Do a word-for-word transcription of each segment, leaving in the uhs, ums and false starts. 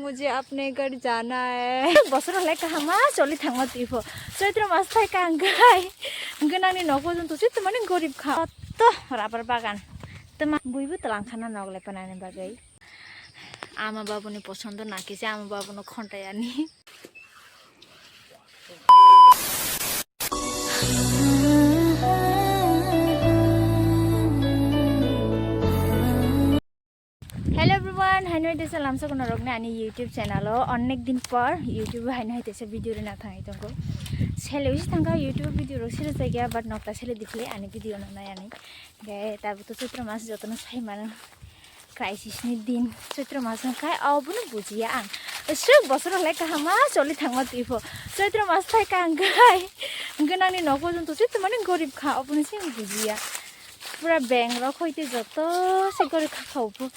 Mujhe apne ghar jana hai. Bosor halai kaham ma choli thangma twi pho. Choitro mas thai kang khai. Gwnangni nokho jung tusi tmani gorib kha. To rabar bagan. Tma buibu tlang khana nok le panani bagwi. Ama babuni posondo na kisa ama babuno khontai ani. Hello everyone, haino tesa lamsa kono rokni ani YouTube channel o onek din por YouTube o haino hai tesa video rina thangwi tongo. Sele usi thangka YouTube video rok sele jagya but nokta sele dikhle ani video no nai ani. Ge tabu to Chaitra mas jotono sai mano. Crisis ni din, Chaitra mas wng khai, abono bujiya ang. Swk bosor halai kaham ma choli thangma twi pho. Chaitra mas thai kang khai. Gwnangni nokho jung tusi tmani gorib kha, abono se ang bujiya. Pura bank rok hoite joto se gorib kha kha bo.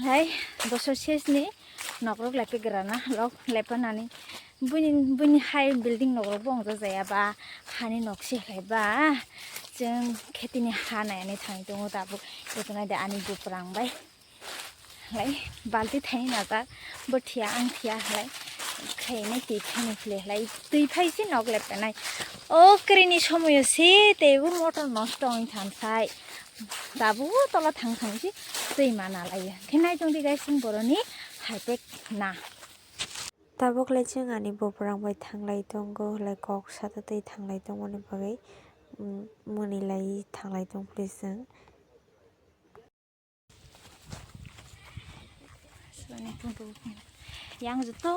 Hai, bosor ses ni nok rok lepe grana, lok lepe nani. Buini, buini hai building nok rok bo wngja jaya ba, hani nok se khlai ba. Chwng kheti ni ha nai ani thangwi tongo tabuk. Joto nai de ani buprang bai. Hlai balti thani najak, bo thiya ang thiya hlai khainai twi khainai khle hlai twi phai se nok lepenai. O kwrwini somoyo se teibo motor nosto wng thansai. Tabuk tola thang thang se twi mana laiya. Khe nai tong di guys, boroni harpek na. Tabuk le chwng ani buprang bai thanglai tongo, hlai kok sata twi thanglai tongmani bagwi, mm, mwnwi lai thanglai tong phuru chwng. Yang joto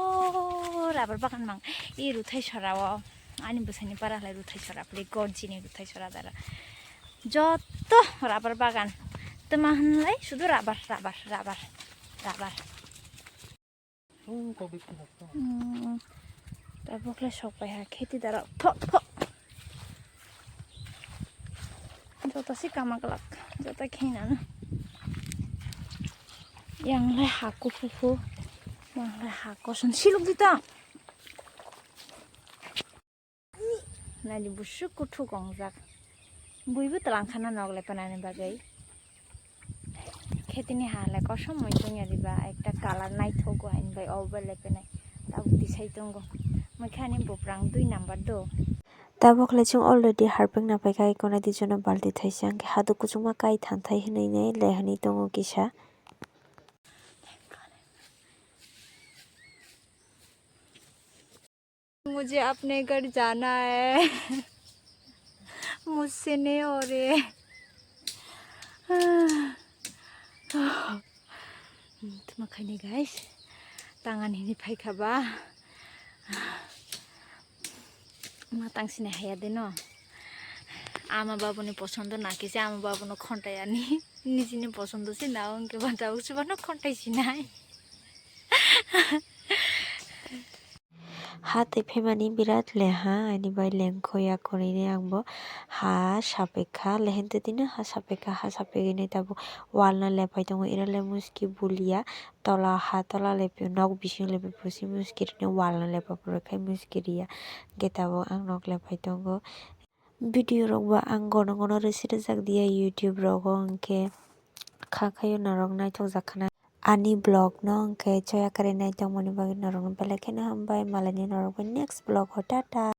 rubber bagan mang, i Ruthai sora o, ani bwsani para hlai Ruthai sora, pli gorjini Ruthai sora dara. Joto rubber bagan, tma hwnlai sudu rubber, rubber, rubber, rubber. Hmm, tabuk le sok pai ha kheti dara. Pho, pho. Joto si kama glak, joto khe nana. Yang le ha kuphuphu, yang le ha kosom siluk di ta. Nadi busuk kuthuk wngjak. Buibu tlang khana nok lepanani bagwi. Khetini ha le kosom mui tongya diba, ekta colour naithok go hain bai o bai lepenai. Tabuk tisai tongo. Mui khani buprang dui number do. Tabuk le chwng already harpek na paikha, ikona dijono balti thaisa, hwnkhe haduk kuchukma kai thanthai hinwi nai le hinwi tongo kisa. मुझे अपने घर जाना है। मुझसे नहीं हो रहे। Tma khaini guys, tangan hini phaikha ba. Ma tang sini haya de no. Ama babuni posondo na kisa ama babuno khontai ani. Nijini posondo se na wngkhe ba tabuk se bano khontai sinai. Ha twi phaimani birat leha, ani bai lengkhoya kwrwini ang bo ha sapikha, lehentwtwino ha sapikha, ha sapigwini tabuk wall no lepai tongo, iro le muski bulia, tola ha tola lepio, nok bising lepio pusi muski rini wall no lepa phuru khai muski riya, hwnkhe tabuk ang nok lepai tongo. Video rok bo ang gono gono rwsi rwjak diya YouTube rogo, hwnkhe kha khayo norok naithok jak khna. Ani vlog no hwnkhe choya kwrwi naitokmani bagwi norokno belai kheno hambai, malaini norokbo next vlog o tata.